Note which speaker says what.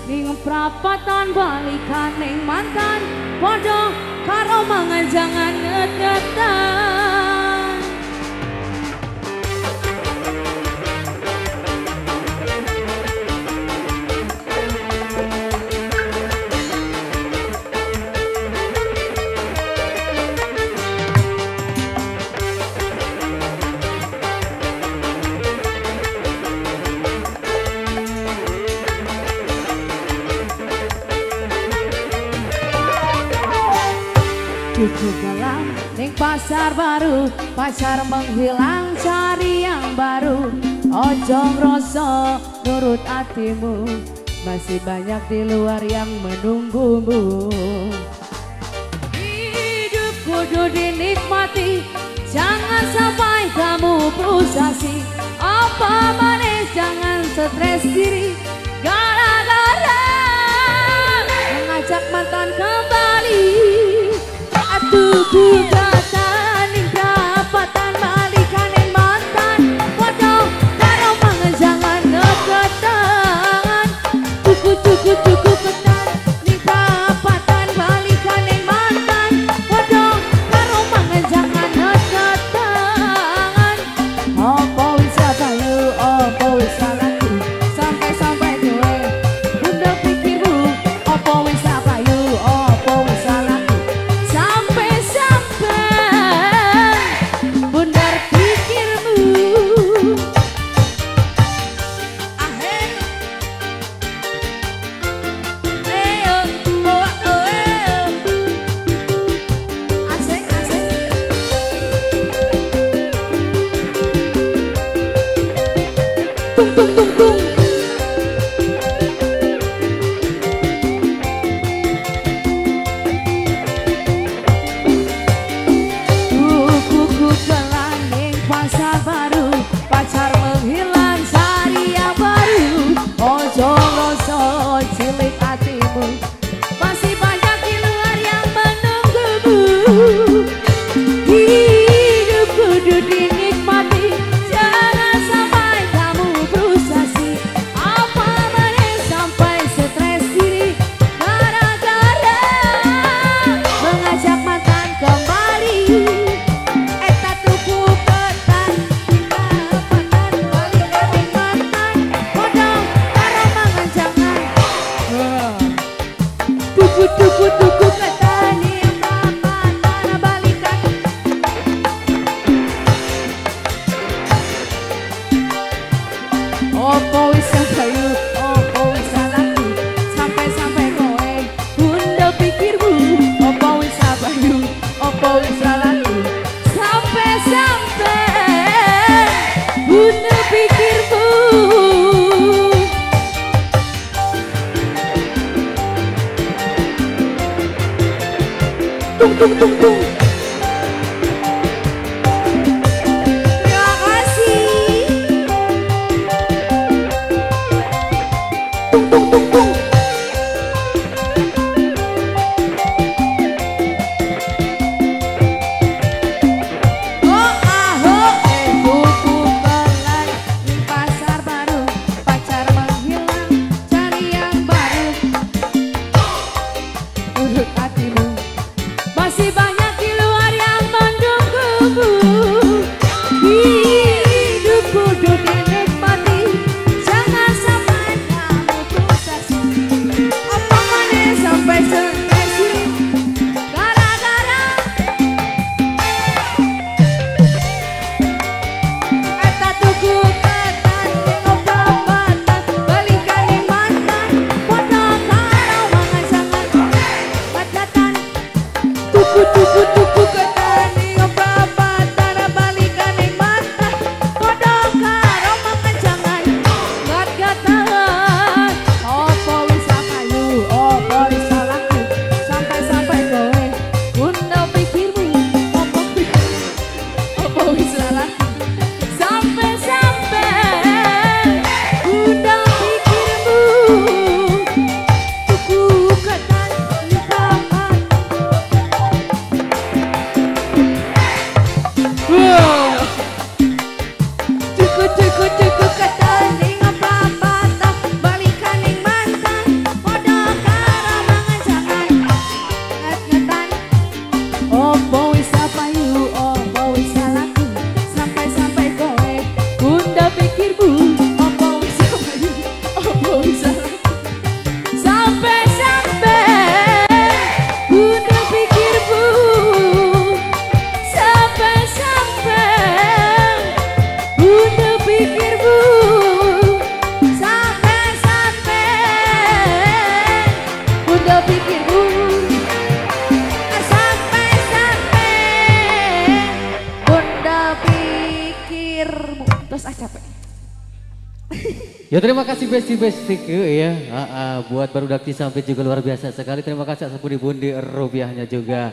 Speaker 1: Ning prapatan balikan ning mantan, padha karo mangan jangan ngetetan. Cukup galang ning pasar baru, pacar menghilang cari yang baru. Ojo ngrasa nurut hatimu, masih banyak di luar yang menunggumu. Hidup kudu dinikmati, jangan sampai kamu frustasi. Apa manis jangan stres diri, gara-gara mengajak mantan kembali. Tuku kata ning prapatan balikan ning mantan, padha karo mangan jangan ngeketan. Tuku tuku tuku ketan ning prapatan balikan ning mantan, padha karo mangan jangan ngeketan. Apa wis payu, apa wis laku, sampai-sampai kowe bunda pikirmu. Apa wis payu, apa wis laku, sampai bundar pikirmu. Ahe, eo, oh, oh, eo. Asik, asik. Tung, tung, tung, tung. Pasar baru, pacar menghilang cari yang baru. Ojo ngrasa cilik hatimu, masih banyak di luar yang menunggumu. Hidup kudu dinikmati, jangan sampai kamu frustasi. Apa meneh sampai stres diri, gara-gara mengajak mantan kembali. Tuku tuku ketan ning prapatan balikan. Opo wis payu, opo wis laku, sampai-sampai kowe bunda pikirmu. Opo wis payu, opo wis laku, sampai-sampai bunda pikirmu. Tung tung tung tung. Terima kasih. Tung tung tung tung. Oh ah oh eh, tuku kelan ning pasar baru, pacar menghilang cari yang baru. Urut hatimu, masih banyak di luar yang menunggumu. Hidup kudu dinikmati, jangan sampai kamu frustasi.
Speaker 2: Ya terima kasih besti-bestiku ya. Buat barudak Cisampit juga luar biasa sekali. Terima kasih atas pundi-pundi rupiahnya juga.